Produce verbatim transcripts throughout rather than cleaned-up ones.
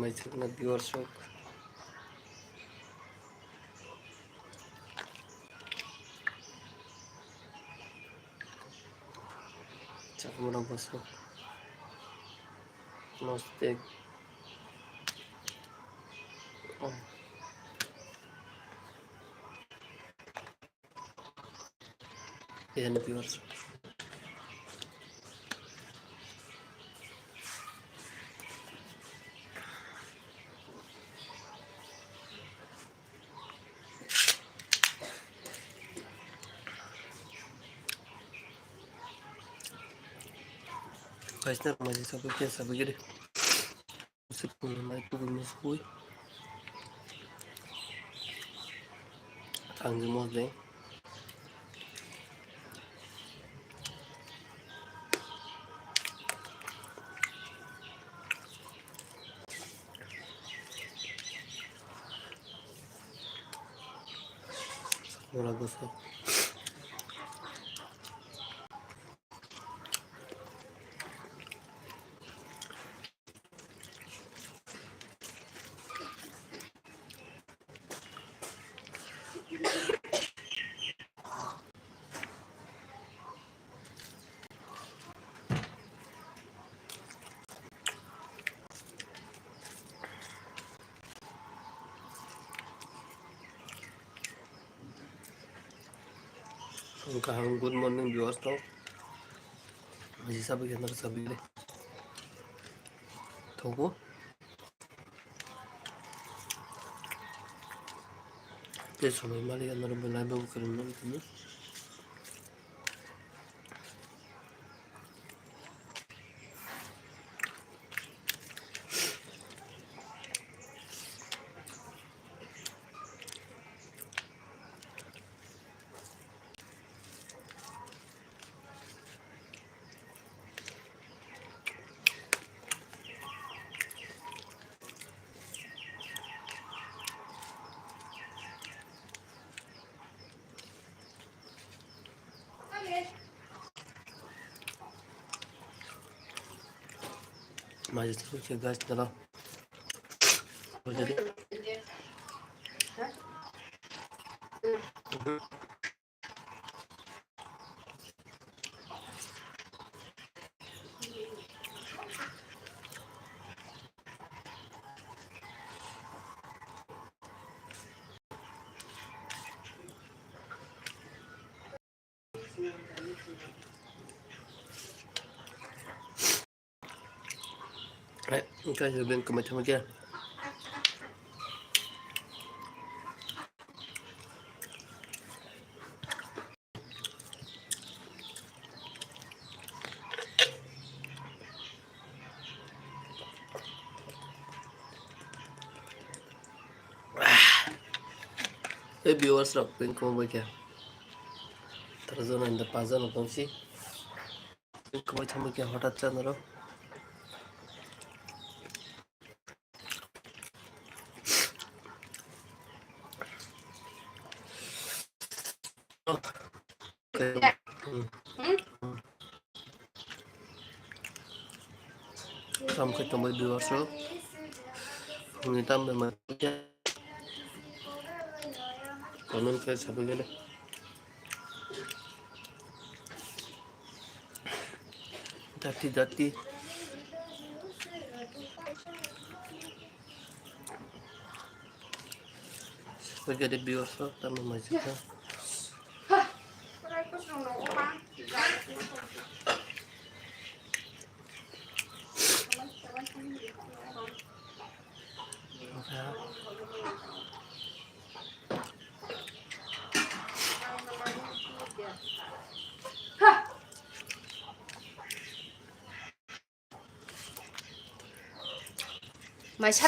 Naisukna viewers rok. Chakmano bosok. Mostek. Oh. Ayan, viewers. Guys, na, masih satu case apa gini? Musik pun, mai pun, musik pun. Tangji mos deh. Mula gosok. Kaham, good morning, viewers rok. Jisa bagi nak sabi deh. Tunggu. Tei somoi mali ano rwmbai lai bo kwrwng nang tini. Majit se gas dala. Hai, engkha hiyo beng kwmai thangma khe. Hey viewers rok, beng kwmai khe. Tara jona inda paja no tongsi. Beng kwmai thangma khe hotat chanaro. Tam khe tongbai viewers rok. Phungni tam bai ma. Comment khe sabai gele. Dati, dati. Sabai gele viewers rok, tamo majika. Maisa.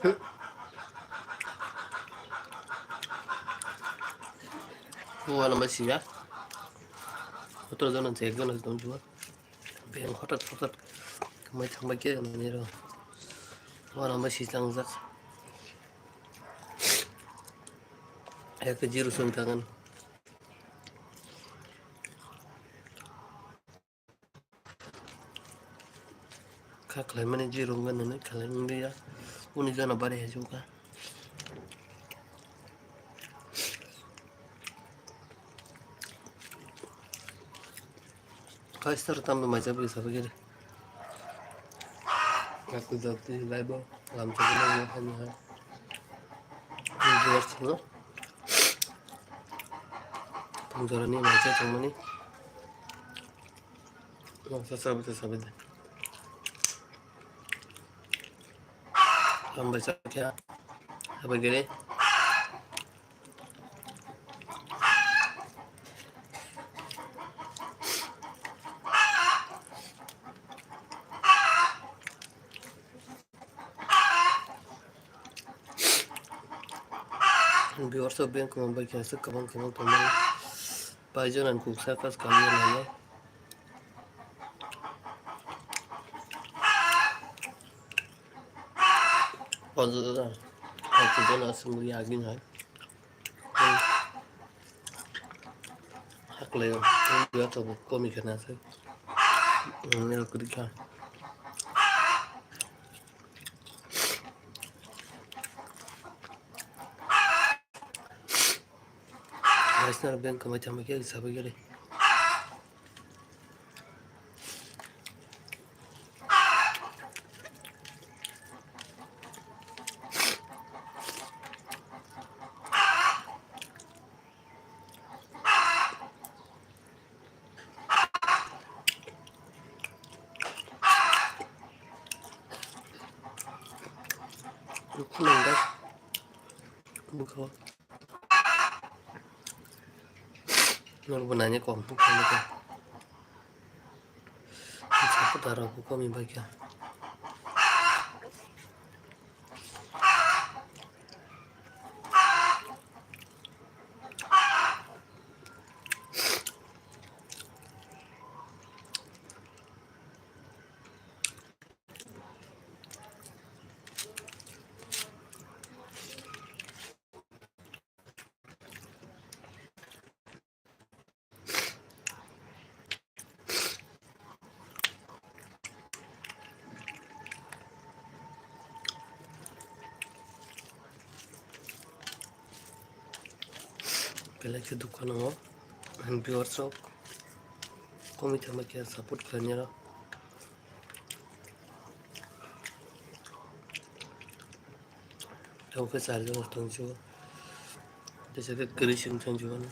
Wala masiya. Otro jona se ek jona se tong chuwa. Beng hotat hotat mai thangbai khe nani ro. Wala masi tangjak. Ek zero song tangan. Kha khlaimani je rwngmani hwnwi khlai wngya, uni jana bari hai chukha. Kha sir tamni maisa bwsa bwgiri. Kaku jati laibo lamchakni hai hai. Viewers no. Tong jorani maisa tongmani. Masa sabi ta sabi de. Lambai sakya. Sabi gere. Viewers o beng kwbang bai khe aswk kwbang kwbang tongmani. Paijana ni kuksa kas kaliya nai. Paijana aswk muli agin hai. Haklai o, ya to komi khana aswk. Nero kudikha. National Bank kamai tama khe sabai gari. Khulumbai bwkha o. Norok bo nani kok bwkha nukha. Supporter rok bo komi bai kha. Belai khe dukha nango, ang viewers rok komui thangma khe support khlainai rok. Tamo khe charjon rok tong jio. Teisa khe kwrwi chwng tong jio.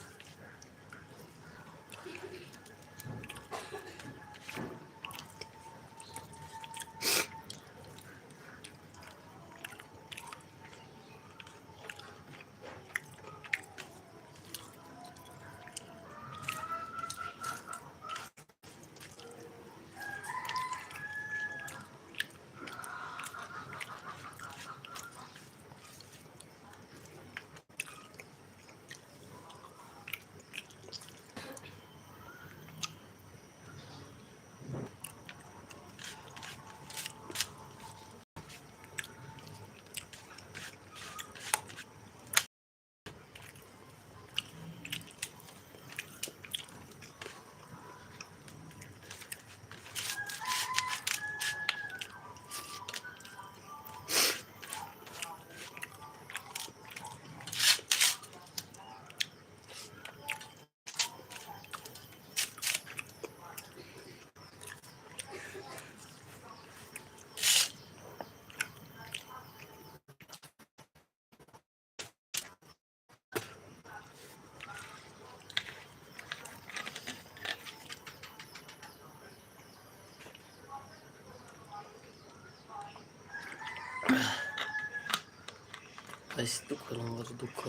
Guys, dukha nang oro dukha.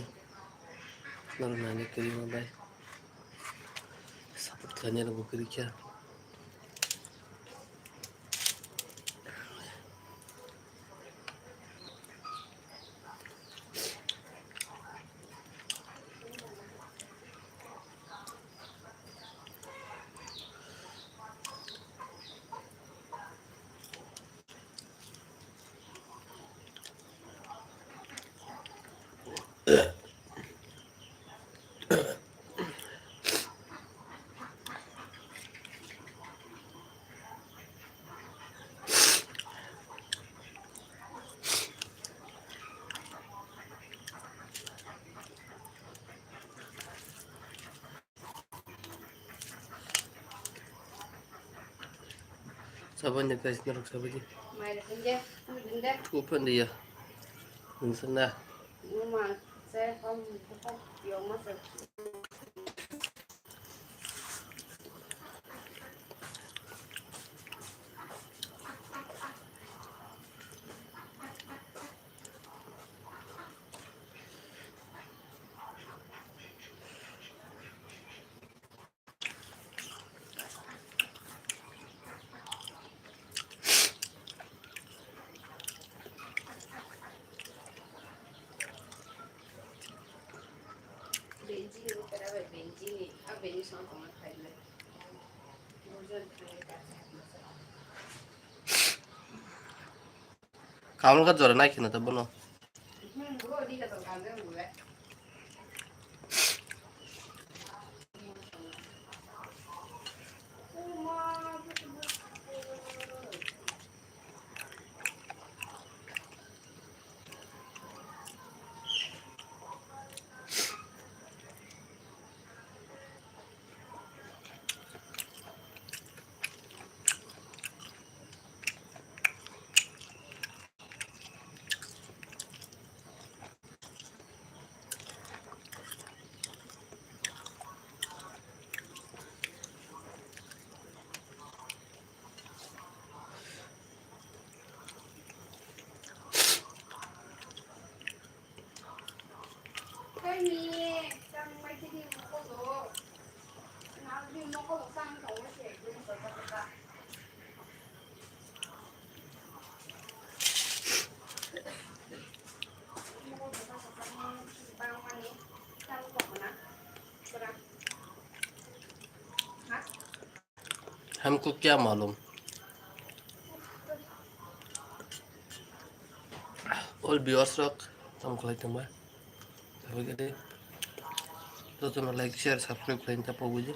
Naro nani kwrwi ma bai. Support khlainai rokbo kwrwi kha. Sabun de guys, norok sabun de. Mai de, pinje, pinje. Open de ya. Insana. Uma, se hom, hom, yo ma se. Kaun ka jora nai khina ta bono. Hamko kya malum? All viewers rok, tamo khlai tongma. Jotono like, share, subscribe khlai ta pogwi di.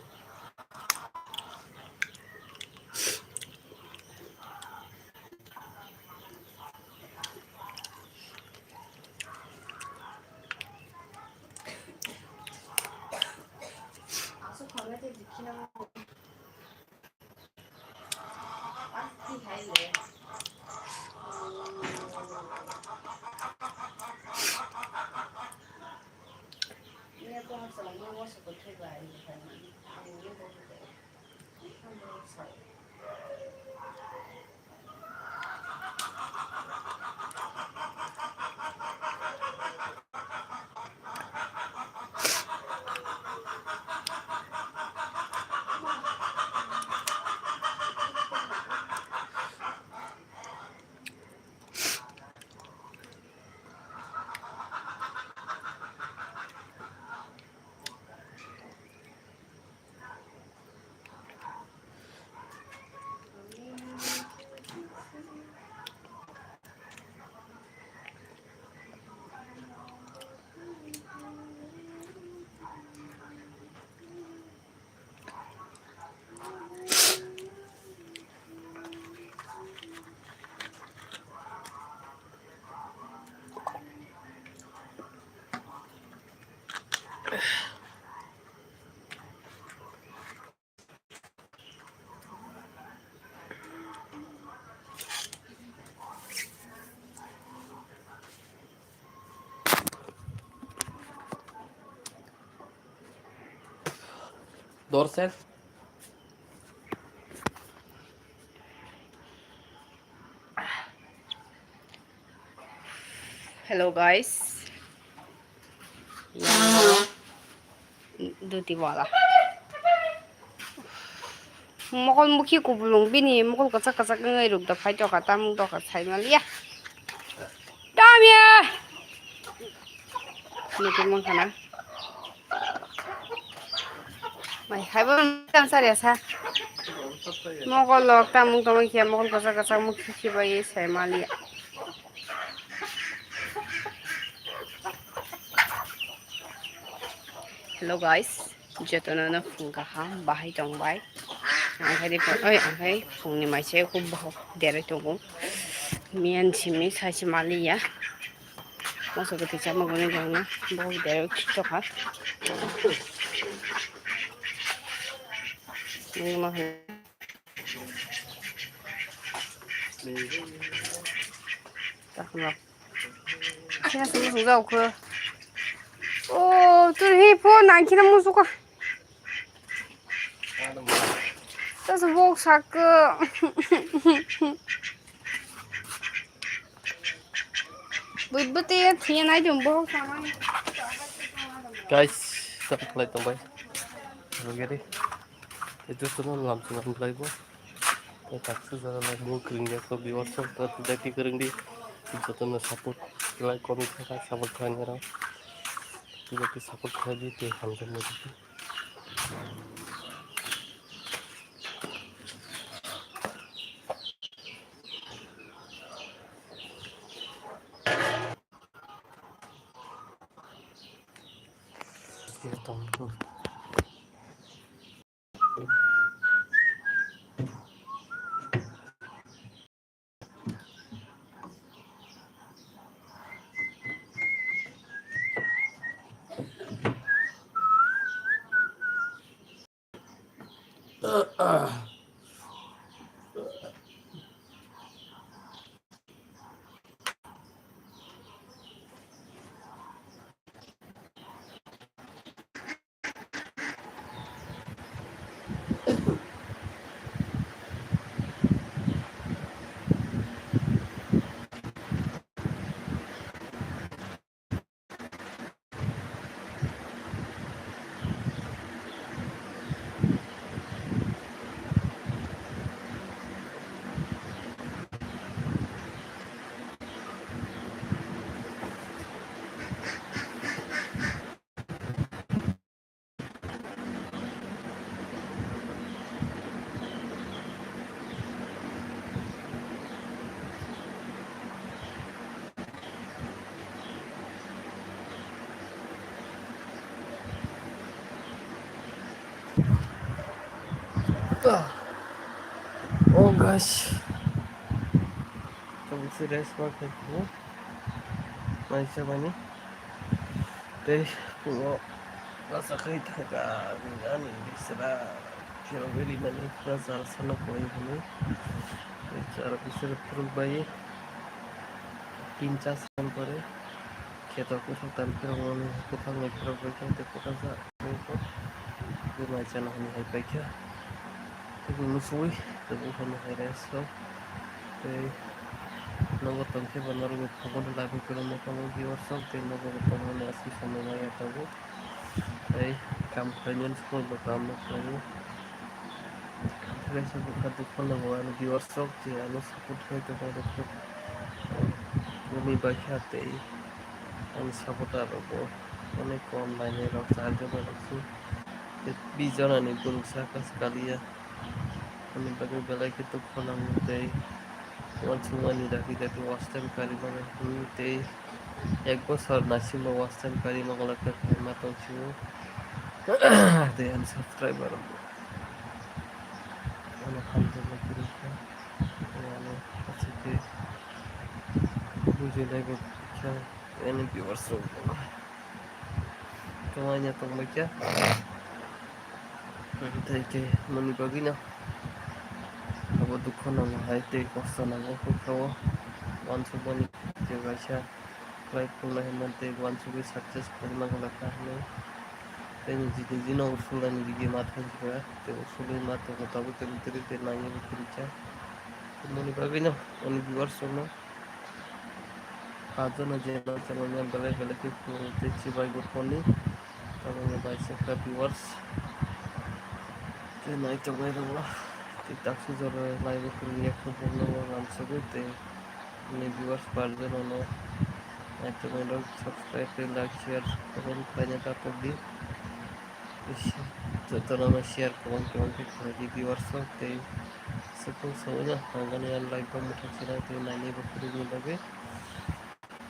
Dorset. Hello guys. Yang duty wala. Mokol mukhi kubulung bini mokol kwchak kwchak wngwi ruk da phai tokha tamung tokha sai maliya. Tamya. Nukwi mankha na. Mai hai bo tang sari asa. Mokol lok tamung tongwi khe mokol kwchak kwchak mukhi khibai sai maliya. Hello guys, jotono no phung kaham bahai tong bai. Ang khai di phung, oi, ang khai phung ni mai se khub bahai deroi tongo. Miyan simi sai se mali ya. Moso ko ticha mo gone jang na bahai deroi tokha. Ni ma hai. Takma. Kaya sung sung jao kho. Oh, tu hi phone nang kina musuka. Tasu bok sak. Bui bui te thiya nai dum bok sama. Guys, tak khlai tong bai. Rogeri. Itu semua lam semua mulai bo. Taksa jara lai bo kring ya ko biwar so tak dati kring di. Jotono support, like, comment, subscribe, subscribe khlai nai rok. Joto support khlai di te hamjak nai di. Oh guys, tong si rest ma khai ko, mai sa bani. Tei phungo bwsa khai thangkha ani bisra phirogwi rimani pura jal sano koi hwnwi. Tei jal bisra phirogbai tin cha sal pore kheto kwthang tan phirogmani kwthangni phirogbai khe tei kwthang cha tei mai chana hwnwi hai paikha. Tei musui tei buphano hai rest rok. Tei nogo tongkhe bo norokni phungo live o kwrwngma tongo viewers rok, tei nogo bo tongmani aswk samung maya tongo. Tei kam khlainani sukno bo kam ma khlaio. Kaisa bwkha dukha no bo ani viewers rok je ano support khlai tongma rok khe boni bai kha tei ani supporter rok bo onek kom nainai rok charwk rok se tei bish jona ni borok sakha se kaliya. Ani bagwi belai khe dukhu nango tei uansukmani dati dati watch time karwi mano hwnwi tei ek bosor naisingbo watch time karwi mokol khe phaima tongsigo tei ani subscriber rok ano hamjakma kwrwi kha tei ano aswk khe bujinai bo kha ani viewers rok. Kwmaina tongbaikha. Tei khe moni bagwino abo dukha nango hai tei kosto nango khe o uansukmani je kaisa khlai phungnai hwnmani tei uansugwi success khlai mangwlakha hwnwi tei niji nijino usulnai niji ma thangkha tei usulwi ma tongo tabuk tei tei tei nangyawi kwrwikha. Moni bagwino ani viewers rokno. Pajono je mansa manya belai belai khe phungo tei chibai bo phone ni. Tabukni bai sokha viewers. Tei naitoknai rokno tei taksuk jora live o kwrwngya khe bokno uansugwi tei ani viewers pajono no naitoknai rok subscribe tei like share comment khlaina ta pokdi. Jotono no share kwbang kwbang khe khlai di viewers rok tei swkang sawino nangani live bo mwthang sinai tei nainai bo kwrwini bagwi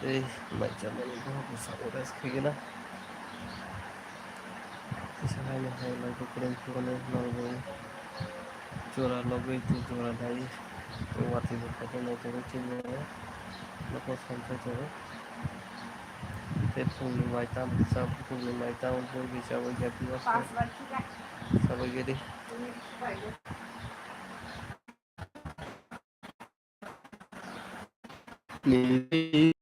tei mai chamani bo bwskango rest khaigwna. Kisa haino hai logi kwrwng phuru nalgwi jora logwi tei jora dai watwi bo khaikhe naitugwi chini oro nokno samsai tongo. Tei phungni mai tamo bwsa, phungni mai tamo bwrwi chawi ya piya sa. Chawi gedi. Nini